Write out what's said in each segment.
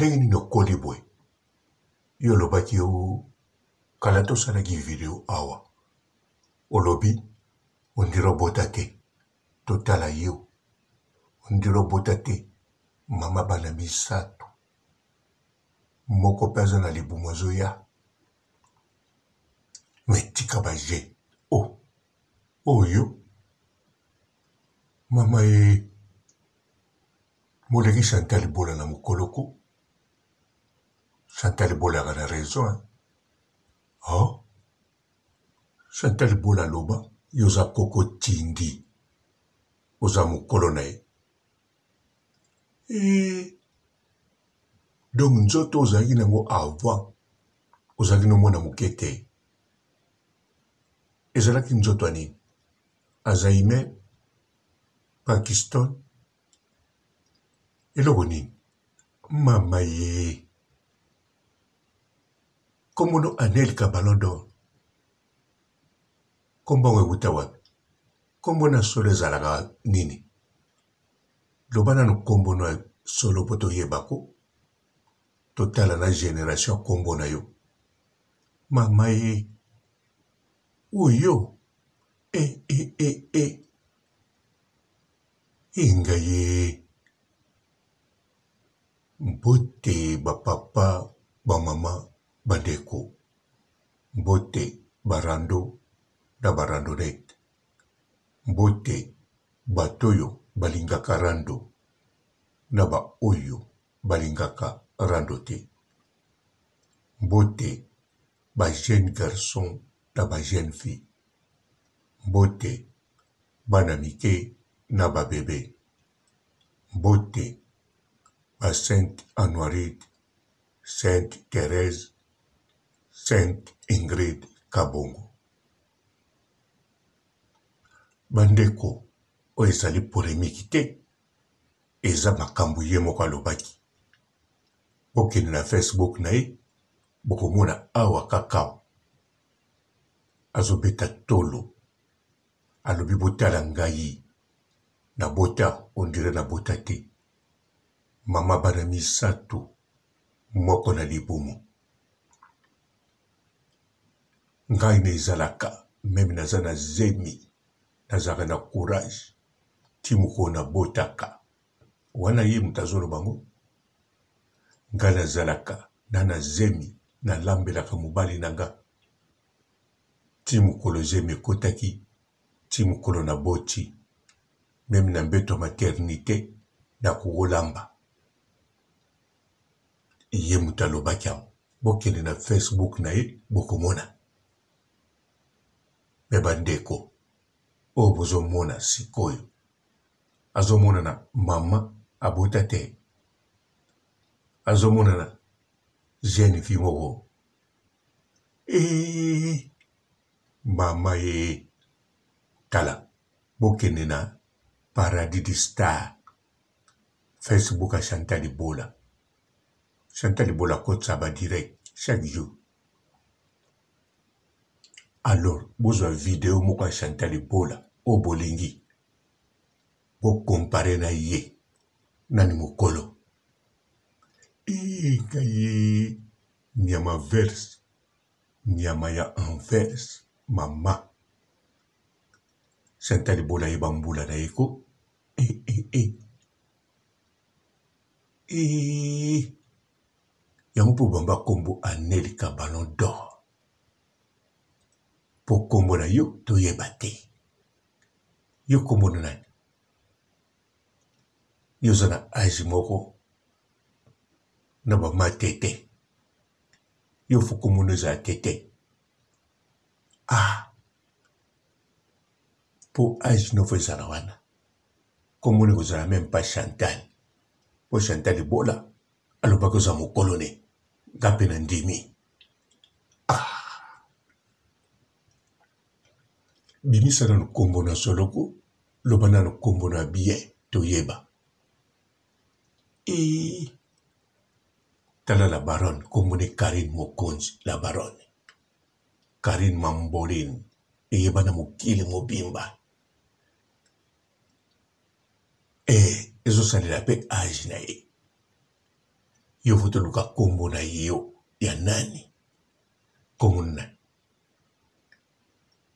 Ndenge nini okoli boye? Yo olobaki o kala tosalaki video awa olobi ondire obota te totala yo ondire obota te mama bana misatu moko pe aza na libumu azoya mais tika ba jeux oh oyo mama ee moleki Chantal bola na mokolo ko Chantal bola azalaka na raison hein oh Chantal bola aloba yo oza koko tindi oza mokolo na ye eh donc nzoto ozalaki nango avant ozalaki no mwana moke te ezalaki nzoto ya nini Alzheimer Pakiston eloko nini mama ye kombo no Anelka ballon d'or kombo yango ewuta wapi kombo na solo ezalaka nini loba nanu kombo no ya solo po toyeba ko totala na generation ya kombo na yo mama ye oyo e e e e Enga ye Mbote ba papa, ba mama, ba ndeko Mbote ba rando na ba randonnette Mbote bato oyo balingaka rando na ba oyo balingaka rando te Mbote ba jeunes garçons na ba jeunes filles Mbote bana mike na ba bebe. Mbote ba sainte Anuarite, sainte Therèse, sainte Ingrid Kabongo. Ba ndeko oyo ezali polemique te, eza makambu ye moko alobaki. Bokende na Facebook na ye bokomona awa kaka azo beta tolo Alobi botala ngai na bota on dirait na bota te maman bana misatu moko na libumu ngai na ezalaka meme naza na zemi nazalaka na courage ti mokolo na botaka wana ye moto azoloba ngo ngai nazalaka na na zemi nalambelaka mobali na nga Ti mokolo zemi ekotaki, ti mokolo na boti, meme na mbeto ya maternite na kolamba. Ye moto alobaki yango. Bokende na Facebook na ye bokomona. Me ba ndeko oyo bozo mona sikoyo azo monana mama abota te, azo monana jeune fille moko Eeh mama ee tala bokende na paradis du star Facebook ya Chantal Bola Chantal Bola akotisa ba direct chaque jour alors bozwa video moko ya Chantal Bola oyo bolingi bo comparer na ye nani mokolo eeh ngai Nyama vers nyama ya envers mama Chantal bola ye ba mbula na ye ko eh eh eh eh yango mpo bamba kombo Anelka ballon d'or mpo kombo na yo toyeba te yo kombo na nani yo oza na age moko na ba matete yo faut komona ezala tete ah po age no faut ezala wana komona ekozala meme pas Chantal po Chantal Ebola alobaki oza mokolo ne nga pe na ndimi ah bimisa nanu kombo na solo ko loba nanu kombo na bien toyeba Eeh tala la baronne kombo ne Carine mokonzi la baronne Carine mambolin eyebana mokili mobimba eh ezo salela pe age na ye. Yo faut toluka kombo na yo ya nani? Kombo na nani?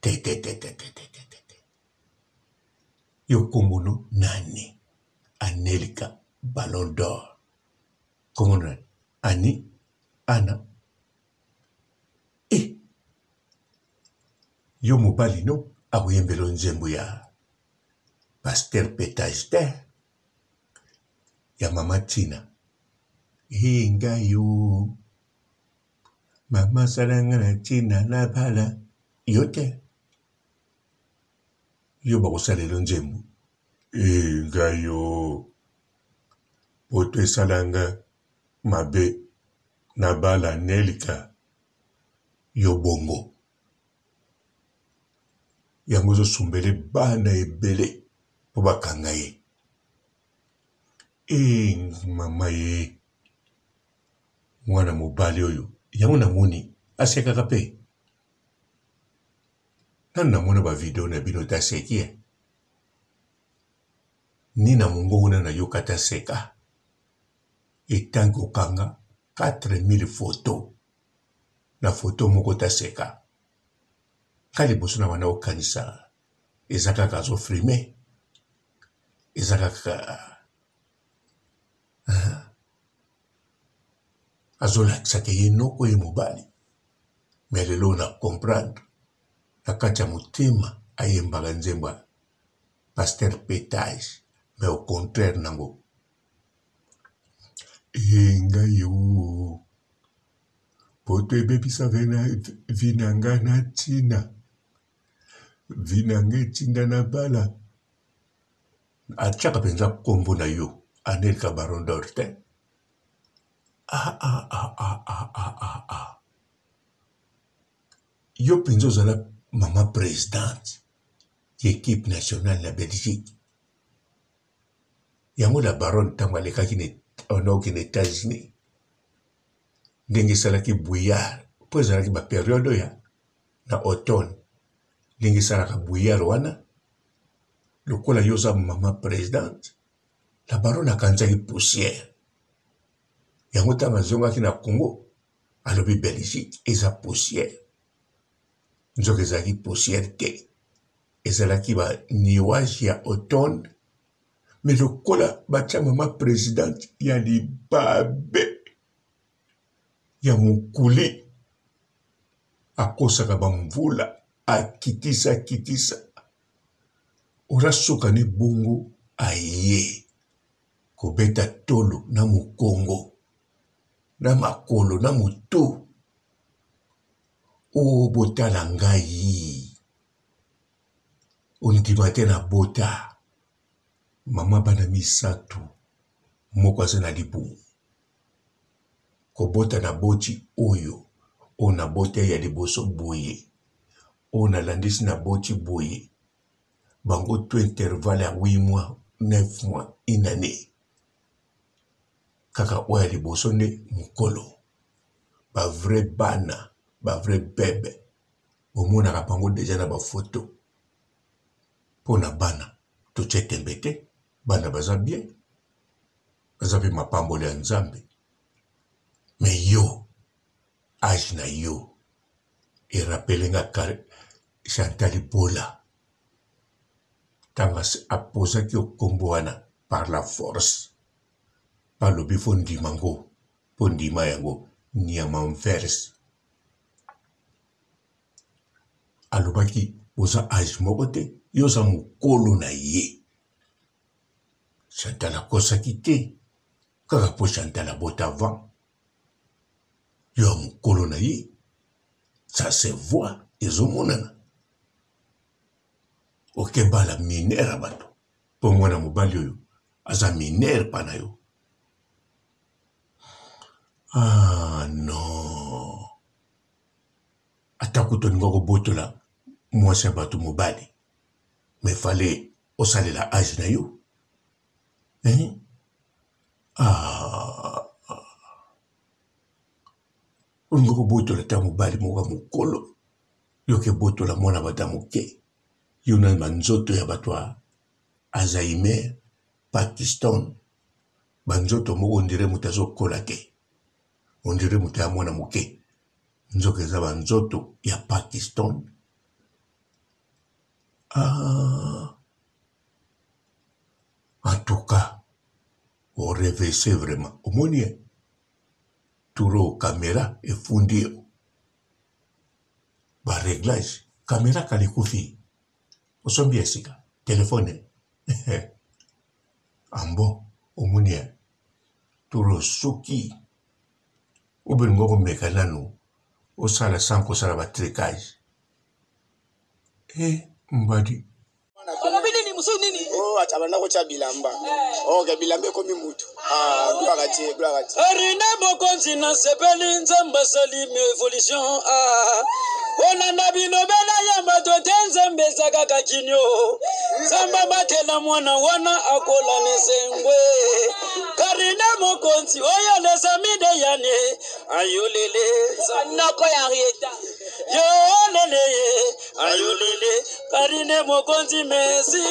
Te te te te te te te te. Yo kombo no nani? Anelka Ballon d'or. Kombo na nani? Ani Ana Eh! Yo mobali no akoyembela yo nzembo ya Pasteur Petage te ya mama Tina. Hee ngai yo mama sala nga na tina na bala yo te. Yo bakosalela yo nzembo. Ee ngai yo poto esala nga mabe na bala Nelka yo bongo. Yango ezo sumbele bana ebele po bakanga ye. Eeh mama ye mwana mobali oyo yango namoni asekaka pe nanu namona ba video na bino te aseki eh ni na mongongo nanu nayoka te aseka etant que okanga 4000 photos na photo moko te aseka nga liboso na banda kokanisa eza kaka azo filme eza kaka azolakisa ke ye noko ye mobali me lelo na comprendre na kati ya motema ayembaka nzembo ya pasteur petage mais au contraire nango Ee ngai oo, poto ebebisa vie na nga na tina, vie na nga etinda na bala. Atiaka penza kombo na yo Anelka Baron d'or te? Ah ah ah ah ah ah ah ah. Yo penza ozala mama presidente ya equipe nationale na Belgique. Yango la baronne tango alekaki na okende Etats Unis ndenge esalaki brouillard po ezalaki ba periode oyo na automne ndenge esalaka brouillard wana lokola yo oza mama presidente la baronne akanisaki poussière yango ntango azongaki na Congo alobi Belgique eza poussière nzoka ezalaki poussière te ezalaki ba nuage ya automne mais lokola batia mama presidente ya libabe ya mokuli akosaka bamvula akitisa akitisa oza suka ne bongo aye kobeta tolo na mokongo na makolo na motu o oh, botala ngai Ondima te na bota mama bana misatu moko aza na libumu kobota na boti oyo oyo na bota ya liboso boye oyo na landisi na boti boye bango tout intervalle ya 8 mois 9 mois une annee kaka oyo ya liboso nde mokolo ba vrai bana ba vrai bebe Bomonaka bango dejà na ba photo. Pona bana totie tembe te, bana baza bien, baza pe mapamboli ya Nzambe. Mais yo age na yo e rappeler nga Chantal Bola tango a posaki yo kombo wana par la force pe alobi faut ondima ngo po ndima yango niama envers. Alobaki boza age moko te yo oza mukolo na ye Chantal akosaki te kaka po Chantal abota avant yo ya mukolo na ye ça se voit ezomonana oke bala mineur ya bato po mwana mobali oyo aza mineur pa na yo ah non Ata kutu olinga kobotola mwasi ya bato mobali mais fallait osalela age na yo hein? Ah, olinga kobotola ata mobali moko ya mokolo yo ke botola mwana bato ya moke yo na banzoto ya bato ya Alzheimer, Pakistan, banzoto moko ondire moto azokola te. On dirait moto ya mwana moke. Nzoka eza ba nzoto ya Pakistan. Ah. En tout cas, o revese vraiment. Omoni ye? Turo camera efundi yo. Ba reglage, camera kala ekufi. Osombi ya sika, telephone. Ambo, omoni ye? Turo soki obelinga okomeka nanu osala sans kosala ba tricage. Eh, mbadi. Olobi nini mosusu nini? Oh, ata banda kotya bilamba. Eh. Oh, ke bilamba ekomi mutu. Ah, gloire à Dieu, gloire à Dieu. Arine mokonzi na sepeli nzambe asali evolution ah. Kolanda bilobela ya bato te nzambe eza kaka kinio nzambe abatela mwana wana akola na esengwe karine mokonzi oyo lesami de yane ayolele noko ya Henrietta yolele ayolele karine mokonzi mesi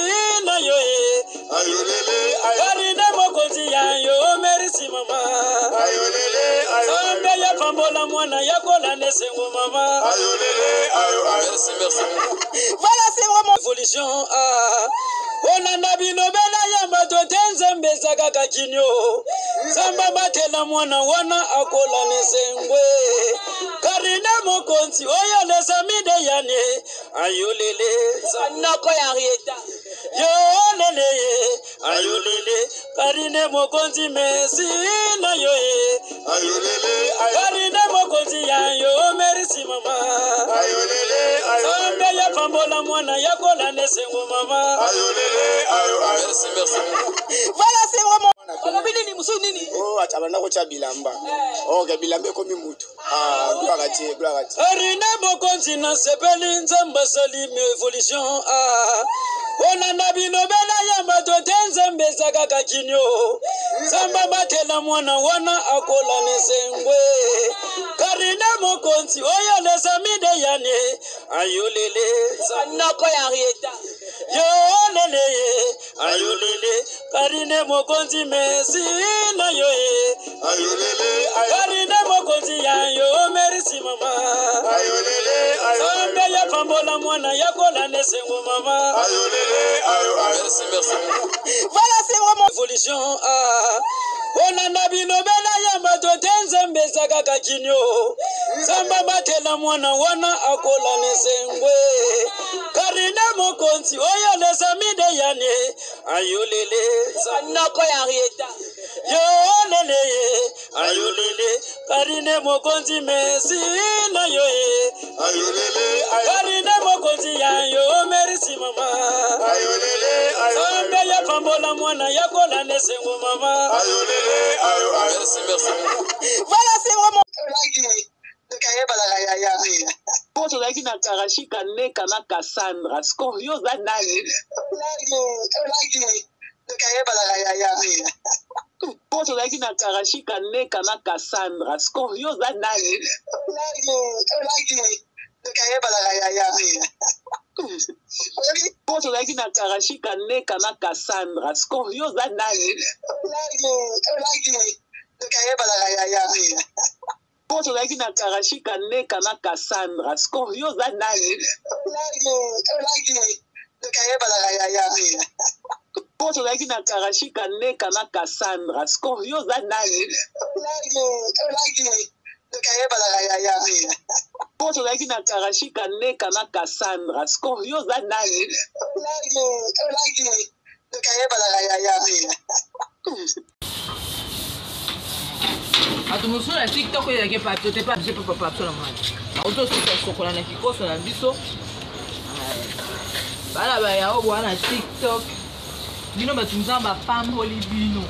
na yo ye ayolele karine mokonzi ya yo merisi mama ayolele nzambe ya pambola mwana ya kola na esengo mama ayolele ayo merci merci voilà c'est vraiment évolution ah kolanda bilobela ya bato te nzambe eza kaka kinio nzambe abatela mwana wana akola na esengwe karine mokonzi oyo lesami de yane ayolele noko ya Henrietta yolele ye ayolele karine mokonzi mesi na yo ye ayolele karine mokonzi ya yo merisi mama ayolele nzambe ya pambola mwana ya kola na esengo mama ayolele ayo merci merci voilà c'est vraiment olobi nini mosusu nini oh ata banda kotya bilamba eh. oh ke bilamba ekomi mutu ah gloire à Dieu gloire à Dieu Arine mokonzi na sepeli nzambe asali evolution ah kolanda bilobela ya bato te nzambe eza kaka kinio nzambe abatela mwana wana akola na esengwe karine mokonzi oyo lesami de yane ayolele noko ya Henrietta yolele ye ayolele karine mokonzi mesi na yo ye ayolele karine mokonzi ya yo merisi mama ayolele nzambe ya pambola mwana ya kola na esengo mama ayolele ayo merci merci voilà c'est vraiment évolution ah kolanda bilobela ya bato te nzambe eza kaka kinio nzambe abatela mwana wana akola na esengwe karine mokonzi oyo lesami de yane ayolele noko ya Henrietta yolele ye ayolele karine mokonzi mesi na yo ye ayolele karine mokonzi ya yo merisi mama ayolele nzambe ya pambola mwana ya kola na esengo mama ayolele ayo merci merci voilà c'est vraiment tokayebalaka yaya po tozalaki na karashika neka na cassandra sikoyo yo oza nani tokayebalaka yaya po tozalaki na karashika neka na cassandra sikoyo yo oza nani tokayebalaka yaya po tozalaki na karashika neka na cassandra sikoyo yo oza nani tokayebalaka yaya Po tozalaki na karashika neka na cassandra sikoyo yo oza nani? Tokayebalaka yaya. Po tozalaki na karashika neka na cassandra sikoyo yo oza nani? Tokayebalaka yaya. Po tozalaki na karashika neka na cassandra sikoyo yo oza nani? Tokayebalaka yaya. Bato mosusu na tiktok oyo ezalaki epa biso te epa biso epa papa biso na mwana auti osusa sokola na kikoso na biso bana bayao bwa na tiktok bino bato nzambe apamboli bino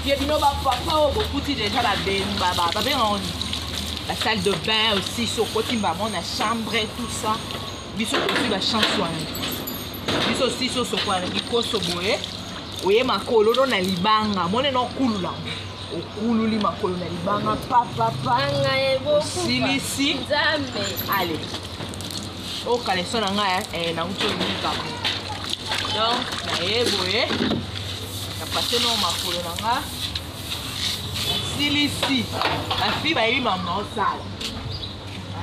ye bino bapapa oyo bokuti deja babengaka nini basalle de bain aussi so okoti mbamo na chambre tout ça biso tozwi bachance wana biso sisi osokola na kikoso boye oye makolo no na libanga mone na okulula okululi makolo na libanga papapa osilisi ale oyo kaleso na ngai eh, nauti olika donc naye boye na pase no makolo na nga Nasilisi. Ba fille bayebi mama osala.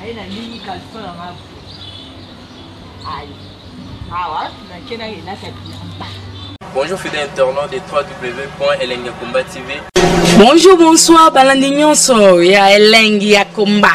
Aye nalingi caleçon na nga. Aye. Awa nake nakelata bilamba. Bonjour fidèles internautes de www.elengiyakomba TV. Bonjour, bonsoir, balandi nyonso ya Elengi ya Komba.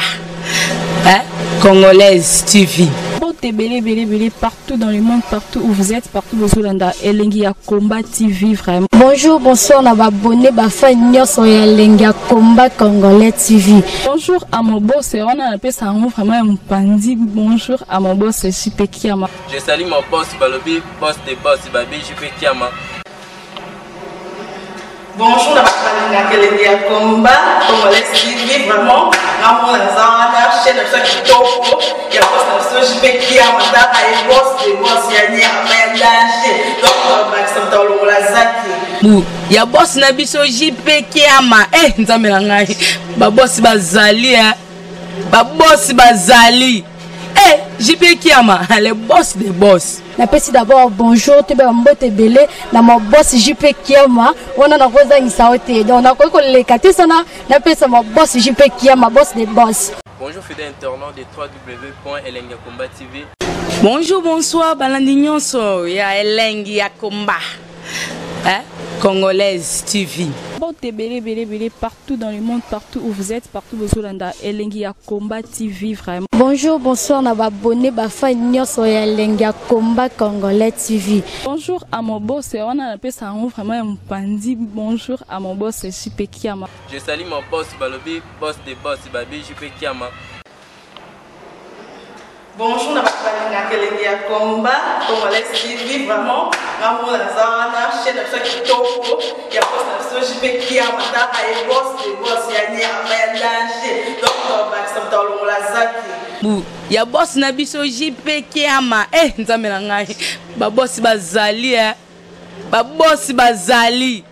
Hein? Congolaise TV. Mbote ebele ebele ebele partout dans le monde, partout où vous êtes, partout bozolanda Elengi ya Combat TV vraiment. Bonjour, bonsoir na ba abonné ba fan nyonso ya Elengi ya Combat Congolais TV. Bonjour à mon boss, wana napesa yango vraiment ya mopanzi. Bonjour à mon boss JP Kiama. Je salue mon boss Balobi, boss des boss Babi JP Kiama. Bonjour na bato balingaka Elengi ya Combat Congolais TV, vraiment ngamona naza wana chaîne na biso ya kitoko ya boss na biso JP Kiama, taka ye boss de boss ya nyama ya danger, donc bakisa moto alongola zaki Bu ya boss na biso JP Kiama. Eh Nzambe na ngai. Ba boss bazali eh. Ba boss bazali. Eh JP Kiama, le boss des boss. Napesi d'abord bonjour toyeba mbote ebele na ma boss JP Kiama, wana nakozangisa yo te, donc nakoki koleka te sana napesa ma boss JP Kiama, boss des boss. Bonjour fidèles internautes de www.elengiyakomba TV. Bonjour, bonsoir, balandi nyonso ya Elengi ya Komba. Hein? Congolaise TV. Mbote ebele ebele ebele partout dans le monde, partout où vous êtes, partout bozolanda Elengi ya Combat TV vraiment. Bonjour, bonsoir na ba abonné ba fan nyonso ya Elengi ya Combat Congolais TV. Bonjour à mon boss, wana napesa yango vraiment ya mopanzi. Bonjour à mon boss JP Kiama. Je salue mon boss Balobi, boss des boss Babi JP Kiama. Bonjour na bato balingaka Elengi ya Combat Congolais TV, vraiment ngamona naza wana chaîne na biso ya kitoko ya boss na biso JP Kiama, taka ye boss de boss ya nyama ya danger, donc bakisa moto alongola zaki. Bu ya boss na biso JP Kiama. Eh Nzambe na ngai. Ba boss bazali eh. Ba boss bazali.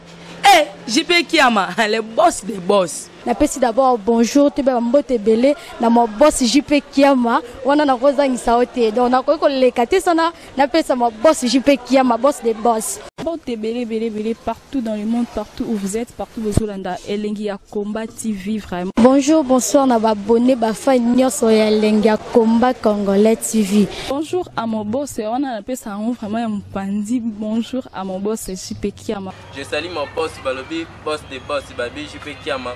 Eh JP Kiama, le boss des boss. Napesi d'abord bonjour toyeba mbote ebele na ma boss JP Kiama, wana nakozangisa yo te, donc nakoki koleka te sana napesa ma boss JP Kiama, boss des boss. Mbote ebele ebele ebele partout dans le monde, partout où vous êtes, partout bozolanda Elengi ya Combat TV vraiment. Bonjour, bonsoir na ba abonné ba fan nyonso ya Elengi ya Combat Congolais TV. Bonjour à mon boss, wana napesa yango vraiment ya mopanzi. Bonjour à mon boss JP Kiama. Je salue mon boss Balobi, boss des boss Babi JP Kiama.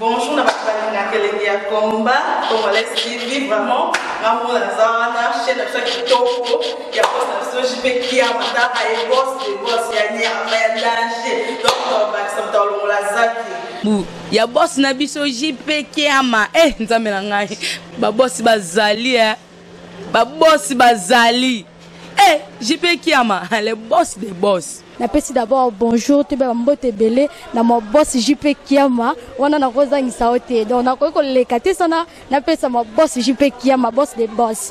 Bonjour na bato balingaka Elengi ya Combat Congolais TV, vraiment ngamona naza wana chaîne na biso ya kitoko ya boss na biso JP Kiama, taka ye boss de boss ya nyama ya danger, donc bakisa moto alongola zaki. Bu ya boss na biso JP Kiama. Eh Nzambe na ngai. Ba boss bazali eh. Ba boss bazali. Eh JP Kiama, le boss des boss. Napesi d'abord bonjour toyeba mbote ebele na ma boss JP Kiama, wana nakozangisa yo te, donc nakoki koleka te sana napesa ma boss JP Kiama, boss des boss.